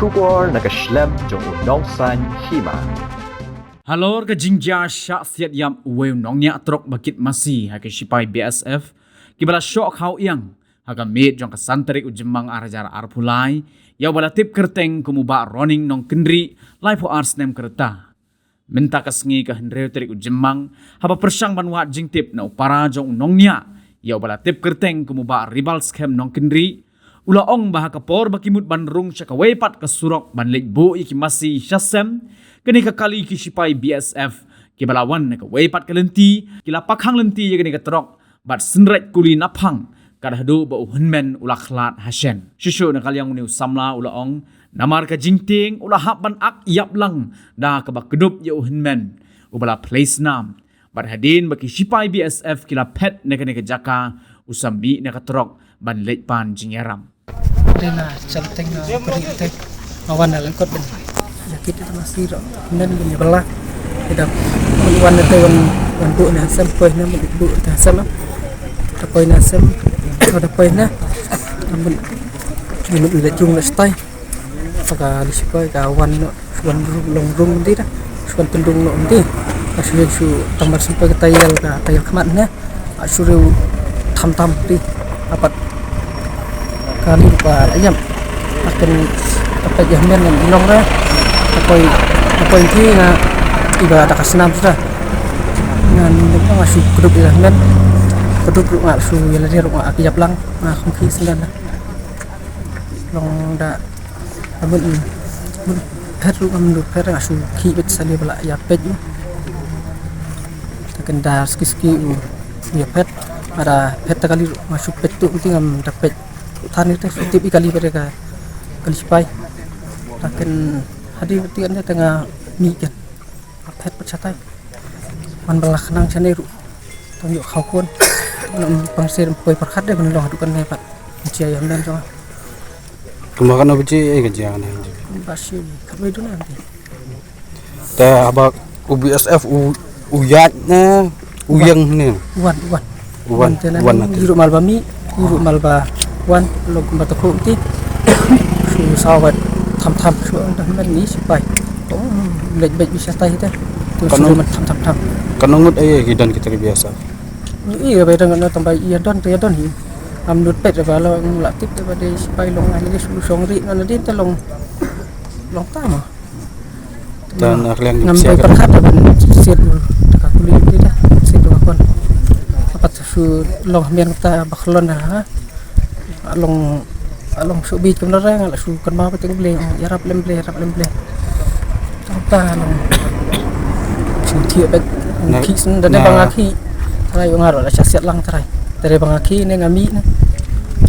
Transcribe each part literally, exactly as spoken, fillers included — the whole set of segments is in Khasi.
Khubor na ka shlem jong u Nongsaiñ Hima. Halor ka jingjia shah siat ïap uwei u nongñiah trok ba kit masi ha ki shipai B S F kiba la shoh khaw ïang ha ka miet jong ka san tarik u Jymmang ar hajar arphew lai, ïa uba la tip kyrteng kum u Bah Roning Nongkynrih, laiphew ar snem ka rta. Mynta ka sngi ka hynriew tarik u Jymmang, haba pyrshang ban wad jingtip na u para jong u nongñiah ïa uba la tip kyrteng kum u Bah Ribal Skhem Nongkynrih, u la ong ba ha ka por ba ki mut ban rung sha kawei pat ka surok ban leit buh ïa ki masi sha sem, kane ka kali ki shipai B S F kiba la wan na kawei pat ka lynti ki la pakhang lynti ïa kane ka trok bad synreit kuli naphang, kat haduh ba u hynmen u la khlad ha shen. Shuh shuh na ka liang une u samla u la ong, namar ka jingtieng u la hap ban ak ïap lang da kaba kdup ïa u hynmen uba la phlei snam. Bad hadien ba ki shipai B S F ki la phet na kane ka jaka, u sa mih na ka trok ban leit pan jingïaram. Te na chal teng na pari te. Awan na lengkot ben. Ïa kit ita masi ro. Nen ben bala. Ida wan te wan wan bu na sem poi na bu bu ta sem. Ta poi na sem. Ta poi na. Amun. Ni mu ida jung na stai. Saka li shipai ka wan no. Wan rung long rung di da. Wan tendung no di. Ka shu shu tambar sampai ka tayal ka tayal khmat ne. Ka shu riu tham tham di. Apat kali pa ayam. Akan dapat jahmian yang ilong da. Apoi apoi di nga iba da ka snam sudah. Ngan nga shu kudup jahmian. Kudup ru nga shu yala dia ru nga akiap lang. Nga khum ki sendan da. Long da Amun amun phet ruh amun phet nga shu khih bet sali bala ïa phet. Ta kan da ski ski u ïa phet. Ada phet ta kali ruh nga shu phet tu nting am da phet. Tani te shu tip i kali bere ka kali sipai. Ta kan hadi beti ande tanga mi kan. Phet phet satai. Man bala khnang sane ruh. Tang ïoh khaw khun. Pang sir poi pyrkhat de ban long haduh kan ne pat. Jia ïa mdan jong. Kumba kan ba jia ïa ka jia ne. Ba shi khat wei duna nanti. Te haba u B S F u u ïaid ne u ïeng ne. Wan wan. Wan te na wan nanti. Iru mal ba mi iru mal ba wan long kumba ta khum ti. Su sawat tham tham su dah men ni sipai. Oh, lek bek bisa tai te. Tu su man tham tham tham. Kan ngut ai ki don kita ki biasa. Ïa bai dang na tang bai ïa don te ïa don hi. Am lut pet ba la la tip te ba de sipai long ai de su song ri na na din te long long ta ma. Dan ar leng ngam bai perkhat ban siat ta ka kuli te da siat ka kon. Apat su long men ta ba khlon ha. Long long su bi kum la rang la su kan ma ba teng ble ïa rap lem ble rap lem ble. Tang ta nang. Shu thiah bad. Khi sen da dei ba nga khi. Trai nga ruh la sha siat lang trai. Da dei ba nga khi ne nga mih ne.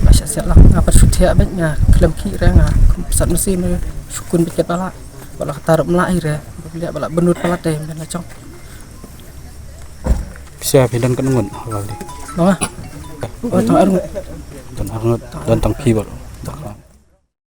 La sha siat lang nga pat shu thiah bad nga khlem khi re nga. Sat masi me shu kun bad kat bala. Bala kata ruh mla i re. Bala bala benut bala te ben la chong. Pisa phi don kan ngut. Bala. Bala. Oh tang arngut. Don arngut don tang phi bala.